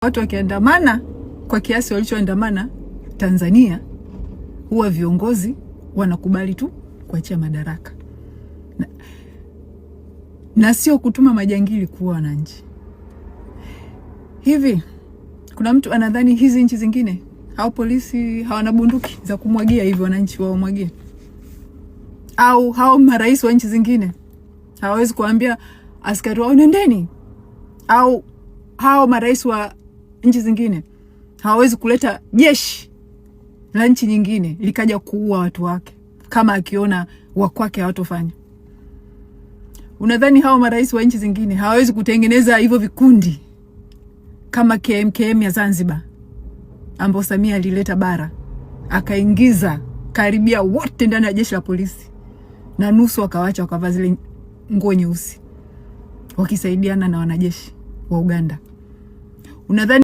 Watu wakiandamana kwa kiasi walichoandamana Tanzania, huwa viongozi wanakubali tu kuachia madaraka na sio kutuma majangili kuua wananchi. Hivi kuna mtu anadhani hizi nchi zingine hao polisi hawana bunduki za kumwagia hivi wananchi wao mwagie? Au hao marais wa nchi zingine hawawezi kuambia askari wao nendeni? Au hao marais wa nchi zingine hawawezi kuleta jeshi la nchi nyingine likaja kuua watu wake kama akiona wa kwake hawatofanya? Unadhani hao marais wa nchi zingine hawawezi kutengeneza hivyo vikundi kama KMKM ya Zanzibar ambao Samia alileta bara akaingiza karibia wote ndani ya jeshi la polisi na nusu wakawacha wakavaa zile nguo nyeusi wakisaidiana na wanajeshi wa Uganda? Unadhani